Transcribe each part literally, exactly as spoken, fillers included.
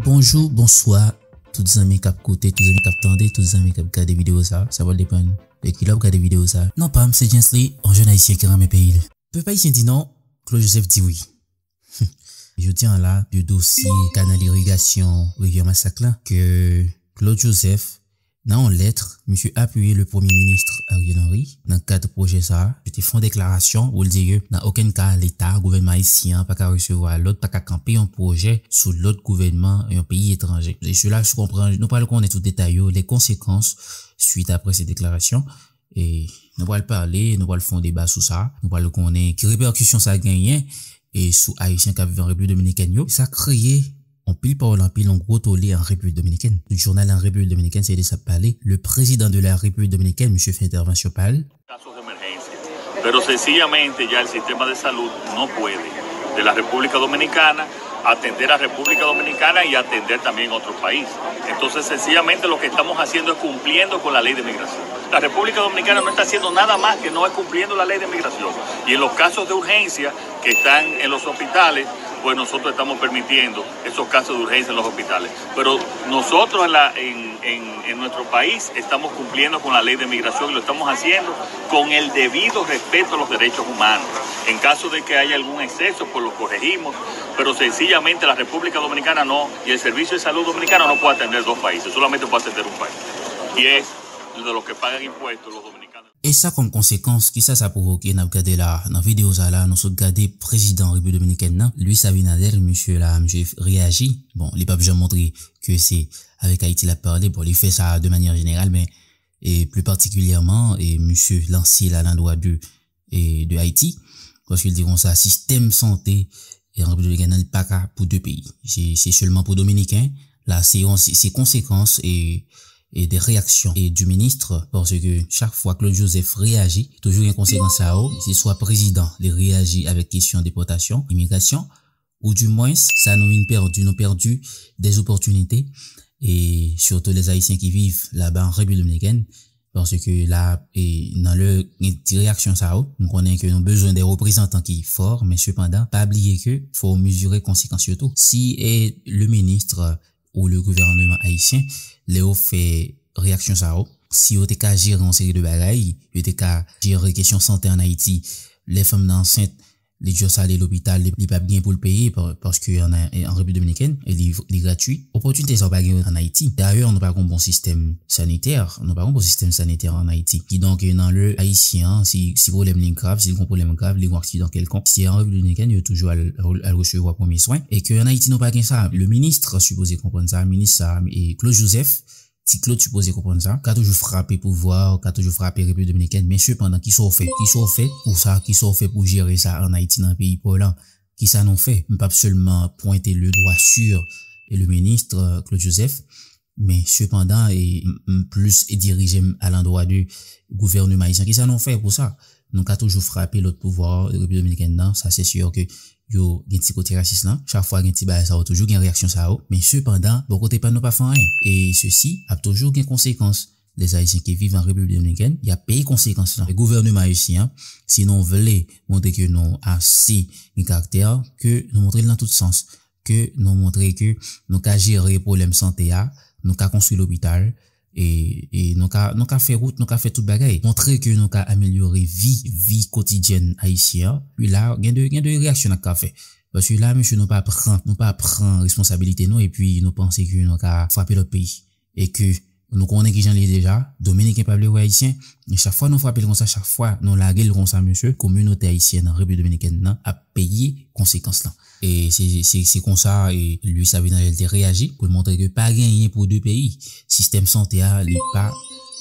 Bonjou, bonswa, tout zanmi k ap koute, tout zanmi k ap tande, tout zanmi k ap gade videyo sa. Sa pral depann de ki lè w ap gade videyo sa. Non pa m, se Gently, yon jèn ayisyen ki renmen peyi l. Pèp ayisyen di non, Claude Joseph di wi. Jodi a la, de dosye kanal irigasyon Rivyè Masak la, ke Claude Joseph, nan yon lèt, misye apiye le premye minis Ariel Henry nan kad pwojè sa a. Li te fè yon deklarasyon pou l di ke nan okenn ka, Leta, gouvènman ayisyen an pa ka resevwa lòd, pa ka kanpe yon pwojè sou lòd gouvènman yon peyi etranje. E sela, si w konprann, nou pral konnen tout detay yo, les conséquences, suite après cette déclaration. E nou pral pale, nou pral fè yon deba sou sa, nou pral konnen ki repèkisyon sa genyen e sou Ayisyen k ap viv an Repiblik Dominikèn yo. Sa kreye anpil pawòl, anpil yon gwo tole an Repiblik Dominikèn. Tout jounal an Repiblik Dominikèn, se de sa ap pale. Le président de la République dominicaine, misye fè entèvansyon pa l. Casos de emergencia. Pero sencillamente ya el sistema de salud no puede de la República Dominicana atender a República Dominicana y atender también a otro país. Entonces, sencillamente lo que estamos haciendo es cumpliendo con la ley de migración. La República Dominicana no está haciendo nada más que no es cumpliendo la ley de migración. Y en los casos de urgencia que están en los hospitales, pues nosotros estamos permitiendo esos casos de urgencia en los hospitales. Pero nosotros en, la, en, en, en nuestro país estamos cumpliendo con la ley de migración y lo estamos haciendo con el debido respeto a los derechos humanos. En caso de que haya algún exceso, pues lo corregimos, pero sencillamente la República Dominicana no, y el Servicio de Salud Dominicano no puede atender dos países, solamente puede atender un país. Y es de los que pagan impuestos los dominicanos. E sa kòm konsekans, kisa sa pwovoke? N ap gade la, nan videyo sa la, nou sot gade prezidan Repiblik Dominikèn nan, Luis Abinader, misye la, misye reyaji. Bon, li p ap janm montre ke se avèk Ayiti l ap pale. Bon, li fè sa de manyè jeneral, men e pli patikilyèman, e misye lanse la nan dwa de, e de Ayiti. Paske l di konsa, sistèm sante e an Repiblik Dominikèn nan, li pa ka pou de peyi. Se, se sèlman pou Dominiken. La, se yon, se, se konsekans e, e de reyaksyon e du ministre, paske chak fwa Claude Joseph reyaji, toujou gen konsekans sa yo. Se swa prezidan, li reyaji avèk kesyon depòtasyon, imigrasyon, ou du moins, sa nou vin pèdi, nou pèdi des opportunités, e surtout les Haïtiens qui vivent là-bas en République Dominicaine, paske la, e nan lè gen ti reyaksyon sa yo, m konnen ke nou bezwen de reprezantan ki fò, men sepandan, pa bliye ke fò w mezire konsekans yo tou. Si e le ministre ou le gouvènman ayisyen, lè yo fè reyaksyon sa yo, si yo te ka jere yon seri de bagay, yo te ka jere kesyon sante an Ayiti, lè fanm nan ansent, li just ale lopital, li, li p ap gen pou l peye, pa-, paske an, an Repiblik Dominikèn, e li, li gratui. Opòtinite sa yo pa gen an Ayiti. Dayè, nou pa gen yon bon sistèm sanitè, nou pa gen yon bon sistèm sanitè an Ayiti. Kidonk, nan lè ayisyen an, si, si pwoblèm li grav, si li gen yon pwoblèm grav, li gen yon aksidan kèlkonk, si an Repiblik Dominikèn, yo toujou al, al resevwa premye swen. E ke an Ayiti, nou pa gen sa. Le ministre sipoze konprann sa, minis sa, e Claude Joseph, Ti Claude sipoze konprann sa. Ka toujou frape pouvwa, ka toujou frape Repiblik Dominikèn, men sepandan, kisa w fè? Kisa w fè pou sa? Kisa w fè pou jere sa an Ayiti, nan peyi pa w lan? Kisa nou fè? M p ap sèlman pwente le dwa sur le ministre, euh, Claude Joseph, men sepandan, e m, m plis dirije m alandwa de gouvènman ayisyen. Kisa nou fè pou sa? Nou ka toujou frape lòt pouvwa Repiblik Dominikèn nan, sa se si ke yo gen ti kote rasis lan. Chak fwa gen ti bagay sa yo, toujou gen reyaksyon sa yo. Men sepandan, bò kote pa n, nou pa fè anyen. E sesi ap toujou gen konsekans. Les Haïtiens qui vivent en République Dominicaine, y ap peye konsekans lan. Gouvènman ayisyen an, si nou vle montre ke nou ase gen karaktè, ke nou montre l nan tout sans. Ke nou montre ke nou ka jere pwoblèm sante a, nou ka konstwi lopital, e, e nou ka, nou ka fè wout, nou ka fè tout bagay. Montre ke nou ka amelyore vi, vi kotidyèn ayisyen an. Pi la, gen de, gen de reyaksyon n ap ka fè. Paske la, mesye, nou pa pran, nou pa pran responsabilite nou, epi nou panse ke nou ka frape lòt peyi. E ke nou konnen kijan li ye deja, Dominiken pa vle wè Ayisyen, e chak fwa nou frape l konsa, chak fwa nou lage l konsa, mesye, kominote ayisyèn nan Repiblik Dominikèn nan ap peye konsekans lan. E se, se, se konsa, e Luis Abinader te reyaji pou l montre ke pa genyen pou de peyi. Sistèm sante a, li pa,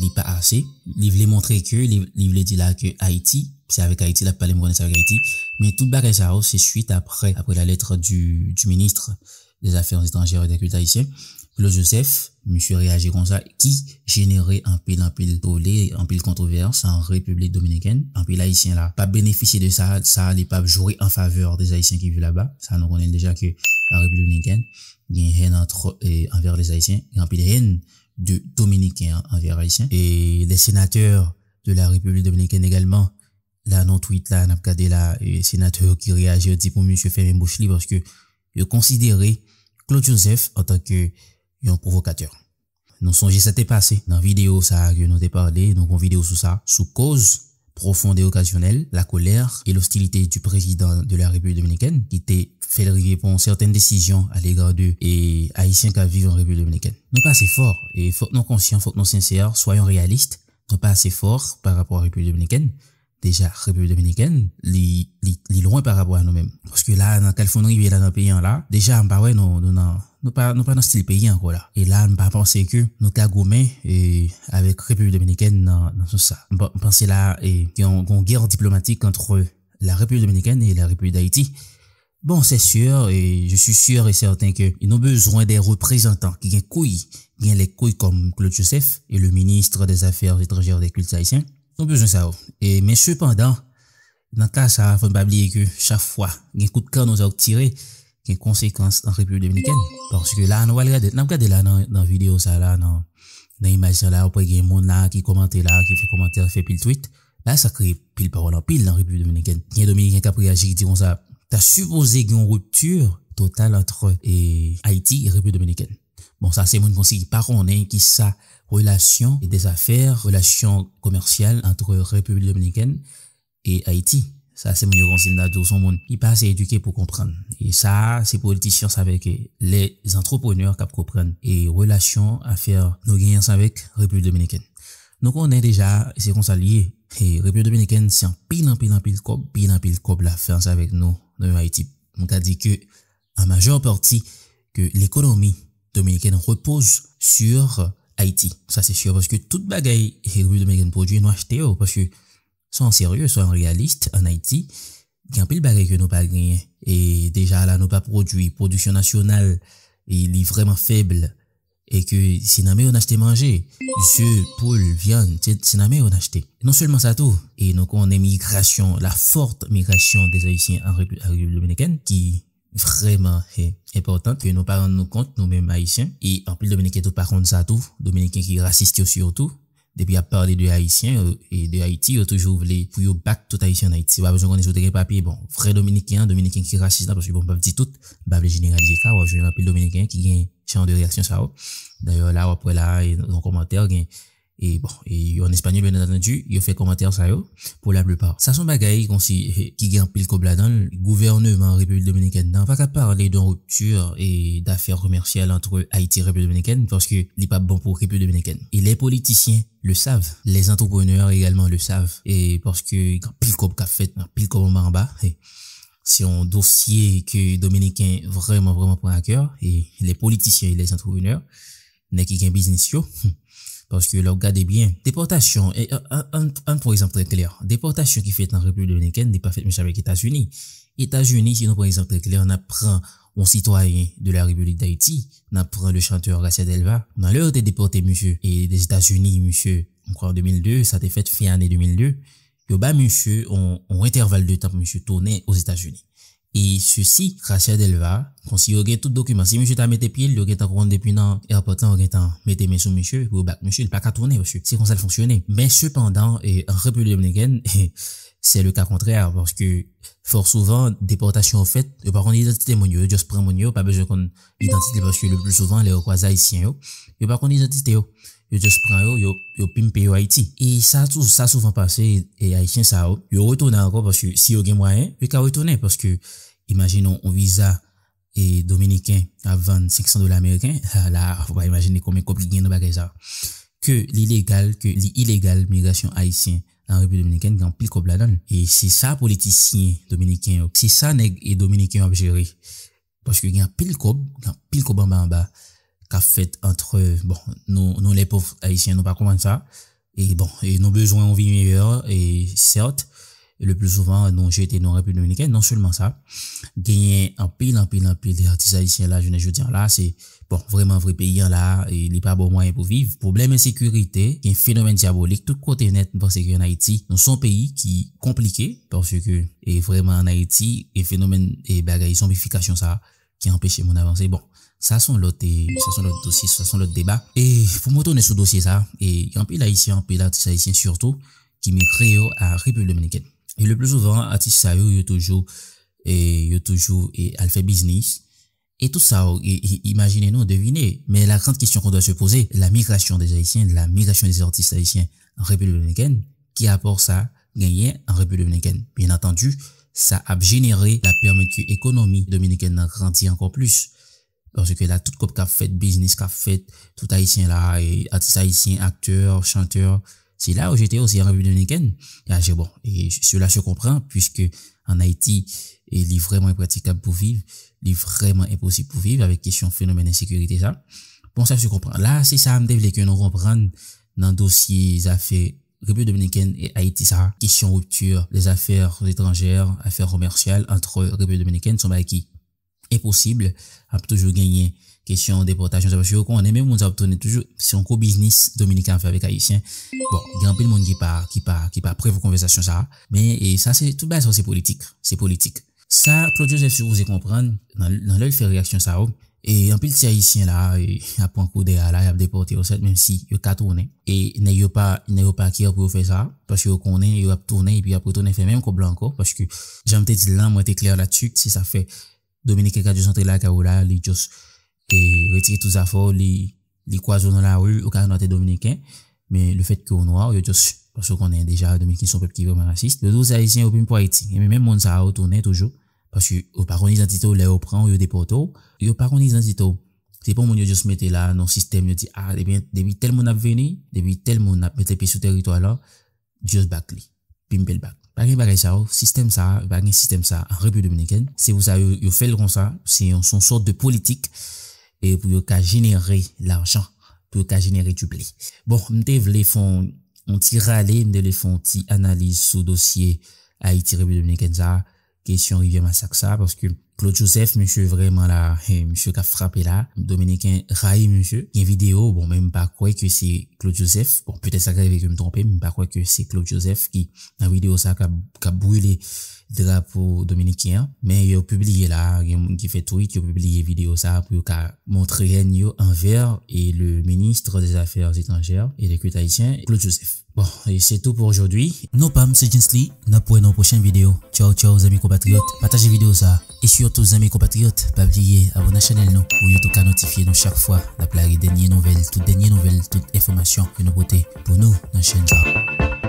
li pa ase. Li vle montre ke, li, li vle di la ke Ayiti, se avèk Ayiti l ap pale, m konnen se avèk Ayiti. Men tout bagay sa yo, se suit après, après la lettre du, du ministre des Affaires étrangères et des cultes haïtiens, Claude Joseph, misye reyaji konsa, ki jenere anpil, anpil tole, anpil kontwovès an Repiblik Dominikèn. Anpil Ayisyen la pa benefisye de sa, sa li pa jwe an favè des Haïtiens qui vivent là-bas. Sa nou konnen deja ke an Repiblik Dominikèn, gen hèn antre, e, anvè les Haïtiens, gen anpil hèn de Dominiken anvè Ayisyen. E les sénateurs de la République dominicaine également, la nan tweet la, n ap gade la, e, senatè yo ki reyaji, yo di pou misye fèmen bouch li paske yo konsidere Claude Joseph antanke yon pwovokatè. Nou sonje sa te pase nan videyo sa a ke nou te pale, nou gon videyo sou sa, sou cause profonde et occasionnelle, la colère et l'hostilité du président de la République dominicaine, ki te fè l rive pran sèten desizyon a légard de e, Ayisyen k ap viv an Repiblik Dominikèn. Nou pase fò, e fòk nou konsyan, fòk nou sensè, soyons réalistes, nou pase fò pa rapò a Repiblik Dominikèn. Deja, Repiblik Dominikèn, li, li, li lwen pa rapò a nou menm. Paske la, nan ka l fè nou rive la nan peyi an la, deja, m pa wè nou, nou nan, nou pa, nou pa nan stil peyi ankò la. E la, m pa panse ke nou ka goumen e, avèk Repiblik Dominikèn nan, nan sans sa. M pa- m panse la, e, gen yon, gen yon gè diplomatik ant la Repiblik Dominikèn e la Repiblik Dayiti. Bon, c'est sûr, et je suis sûr et certain ke nou bezwen de reprezantan ki gen kouy, gen lè kouy kòm Claude Joseph e le ministre des Affaires étrangères et des Cultes haïtiens. Nou bezwen sa yo. E, men sepandan, nan ka sa, fò n pa bliye ke chak fwa gen kout kannon sa yo k tire, gen konsekans an Repiblik Dominikèn. Paske la, nou pral gade, n ap gade la nan, nan videyo sa la, nan, nan imaj sa la, ou pral gen moun la ki kòmante la, ki fè kòmantè, fè pil tweet. La, sa kreye pil pawòl anpil nan Repiblik Dominikèn. Gen Dominiken k ap reyaji ki di konsa, ta sipoze gen yon ripti total ant e, Ayiti e Repiblik Dominikèn. Bon, sa se moun konsi ki pa konnen ki sa relasyon e dèzafè, relasyon komèsyal ant Repiblik Dominikèn e Ayiti. Sa se moun yo konsi m ta di w se yon moun ki pa ase edike pou konprann. E sa, se politisyen sa avèk e, lè zantreprenè k ap konprann e relasyon afè nou genyen ansanm avèk Repiblik Dominikèn. Nou konnen deja, se konsa l ye. E Repiblik Dominikèn, se anpil, anpil, anpil kòb, pil, anpil kòb l ap fè ansanm avèk nou, nou menm Ayiti. M ka di ke an majè pati ke lekonomi dominikèn repose sur Ayiti. Sa se si, paske tout bagay Repiblik Dominikèn pwodui, nou achte yo, paske soyons sérieux, soyons réalistes, an Ayiti, gen anpil bagay ke nou pa genyen. E deja la, nou pa pwodui, pwodiksyon nasyonal, e li vrèman fèb, e ke se nan men yo n achte manje, ze, poul, vyann, se, se nan men yo n achte. Non sèlman sa tou, e nou konnen migrasyon, la forte migration des Haïtiens en Répu- en République dominicaine, ki vrèman e, enpòtan, ke nou pa rann nou kont, nou menm Ayisyen, e anpil Dominiken tou pa konn sa tou, Dominiken ki rasis yo sitou, depi y ap pale de Ayisyen e, e de Ayiti, yo toujou vle pou yo bat tout Ayisyen an Ayiti. Ou pa bezwen konnen si w te gen papye. Bon, vrè Dominiken an, Dominiken ki rasis la, paske bon, m p ap di tout, m pa vle jeneralize ka, w ap jwenn anpil Dominiken ki gen jan de reyaksyon sa yo. Dayè, la, w ap wè la, e, nan kòmantè, gen, e bon, e yo an espanyòl, byen antandi, yo fè kòmantè sa yo, pou la plipa. Sa se yon bagay konsi, e, ki gen anpil kòb ladan l. Gouvèneman Repiblik Dominikèn nan pa ka pale de yon ripti e dafè komèsyal ant Ayiti e Repiblik Dominikèn, paske li p ap bon pou Repiblik Dominikèn. E les politiciens le savent, les entrepreneurs également le savent, e paske gen anpil kòb k ap fèt, anpil kòb anba anba. E se yon dosye ke Dominiken vrèman, vrèman pran a kè, e les politiciens et les entrepreneurs, nèg ki gen biznis yo. Paske lè w gade byen, depòtasyon, e, an, an, an pran egzanp trè klè, depòtasyon ki fèt nan Repiblik Dominikèn, li pa fèt menm jan avèk Etazini. Etazini, si nou pran egzanp trè klè, n ap pran yon sitwayen de la Repiblik Dayiti, n ap pran le chanteur Gracia Delva. Nan lè yo te depòte misye e Dèzetazini, misye, m kwè an de mil de, sa te fèt fen ane de mil de, yo ba misye yon, yon entèval de tan pou misye tounen Ozetazini. E sesi, Gracia Delva, konsi yo gen tout dokiman. Si misye ta mete pye l, yo gentan konn depi nan airport lan, yo gentan mete men sou misye, pou yo bat misye, li pa ka tounen, paske se konsa l fonksyone. Men sepandan, e, an Repiblik Dominikèn, c'est le cas contraire, paske fò souvan, depòtasyon yo fèt, yo pa konn idantite moun yo, yo just pran moun yo, pa bezwen konn idantite, paske le pli souvan, lè yo kwaze Ayisyen yo, yo pa konn idantite yo. Yo just pran yo, yo, yo pimpe yo Ayiti. E sa tou, sa souvan pase, e Ayisyen sa yo, yo retounen ankò, paske si yo gen mwayen, yo ka retounen, paske imajine yon, yon viza e Dominiken ap vann senk san dola ameriken, la, ou pa imajine konbyen kòb ki gen nan bagay sa. Ke li legal, ke li ilegal, migrasyon ayisyen an Repiblik Dominikèn gen anpil kòb ladan l. E se sa politisyen dominiken yo, se sa nèg e dominiken yo ap jere. Paske gen anpil kòb, gen anpil kòb anba anba k ap fèt ant, bon, nou, nou lè pòv ayisyen, nou pa konprann sa. E bon, e nou bezwen yon vi meyè, e sèt, le pli souvan, nou jete nou an Repiblik Dominikèn. Non sèlman sa, genyen anpil, anpil, anpil de atis ayisyen la, jounen jodi an la, se, bon, vrèman vre peyi an la, e li pa ba w mwayen pou viv. Pwoblèm ensekirite, gen fenomèn dyabolik tout kote nèt, m panse ke an Ayiti, nou se yon peyi ki konplike, paske, e vrèman an Ayiti, e fenomèn, e bagay zonbifikasyon sa, ki anpeche moun avanse. Bon, sa se yon lòt, e, sa se yon lòt dosye, sa se yon lòt deba. E pou mwen tounen sou dosye sa, e gen anpil Ayisyen, anpil atis ayisyen sitou, ki migre yo a Repiblik Dominikèn. E le plus souvent, atis sa yo, yo toujou, e, yo toujou e, al fè biznis. Et tout ça, i- i- imaginez-nous, devinez. Mais la grande question qu'on doit se poser, la migration des Haïtiens, la migration des artistes haïtiens en République dominicaine, ki apò sa genyen an Repiblik Dominikèn? Bien entendu, sa ap jenere, l ap pèmèt ke ekonomi dominikèn nan grandi ankò plis. Paske la, tout kòb k ap fèt, biznis k ap fèt, tout Ayisyen la, e atis ayisyen, aktè, chantè, se la yo jete yo, se an Repiblik Dominikèn. Ya, je, bon, e cela se comprend, puisque en Haïti, e li vrèman enpratikab pou viv, li vrèman enposib pou viv avèk kesyon fenomèn ensekirite sa. Bon, sa se konprann. La, se sa m te vle ke nou konprann nan dosye zafè Repiblik Dominikèn e Ayiti sa. Kesyon ripti, les affaires étrangères, afè komèsyal ant Repiblik Dominikèn, se yon bagay ki enposib. Ap toujou genyen kesyon depòtasyon sa, paske yo konnen menm moun sa ap tounen toujou, se yon gwo biznis Dominiken ap fè avèk Ayisyen. Bon, gen anpil moun ki pa, ki pa, ki pa prè pou konvèsasyon sa, men e sa se, tout bagay sa se politik, se politik. Sa Claude Joseph sipoze konprann nan, nan lè l fè reyaksyon sa yo, e anpil ti Ayisyen la, e, ap pran kou dèyè la, y ap depòte yo sèt, menm si yo ka tounen. E nèg yo pa, nèg yo pa kè pou yo fè sa, paske yo konnen yo ap tounen, epi y ap retounen fè menm kòb la ankò, paske jan m te di l lan, mwen te klè ladsi, se sa fè Dominiken ka just antre lakay ou la, li just, e, retire tout zafè w, li, li kwaze w nan lari, ou ka wè nou te Dominiken, men le fèt ke w nwa, yo just, paske w konnen deja, Dominiken se yon pèp ki vrèman rasis. Yo di w se Ayisyen, yo vin pou Ayiti. Ebyen, menm moun sa yo tounen toujou, paske yo pa konn idantite w, lè yo pran w, yo depòte w, yo pa konn idantite w. Se pa yon moun yo just mete la nan sistèm, yo di, a, depi, depi tèl moun ap vini, depi tèl moun ap mete pye sou teritwa la, just back li. Pimpe l back. Pa gen bagay sa yo, sistèm sa, pa gen sistèm sa an Repiblik Dominikèn. Se pou sa yo, yo fè l konsa, se yon, se yon sòt de politik, e pou yo ka jenere lajan, pou yo ka jenere du blé. Bon, m te vle fè yon, yon ti rale, m te vle fè yon ti analiz sou dosye Ayiti, Repiblik Dominikèn sa, kesyon Rivyè Masak sa, paske Claude Joseph, misye vrèman la, he, misye k ap frape la. Dominiken rayi misye. Gen videyo, bon, men m pa kwè ke se Claude Joseph. Bon, petèt sa ka rive ke m twonpe, men m pa kwè ke se Claude Joseph ki, nan videyo sa, k ap, k ap brile drapo dominiken an. Men yo pibliye la, gen moun ki fè tweet, yo pibliye videyo sa pou yo ka montre hèn yo anvè e le ministre des Affaires étrangères et des cultes haïtiens, Claude Joseph. Bon, e se tou pou aujourd'hui. Non pa m se Gently, n ap wè nan pwochèn videyo. Tchaw, tchaw, zanmi konpatriyòt. Pataje videyo sa. E sitou, zanmi konpatriyòt, pa bliye abòne a chanèl nou pou YouTube ka notifye nou chak fwa n ap lage dènye nouvèl, tout dènye nouvèl, tout enfòmasyon ke nou pote pou nou nan chèn sa.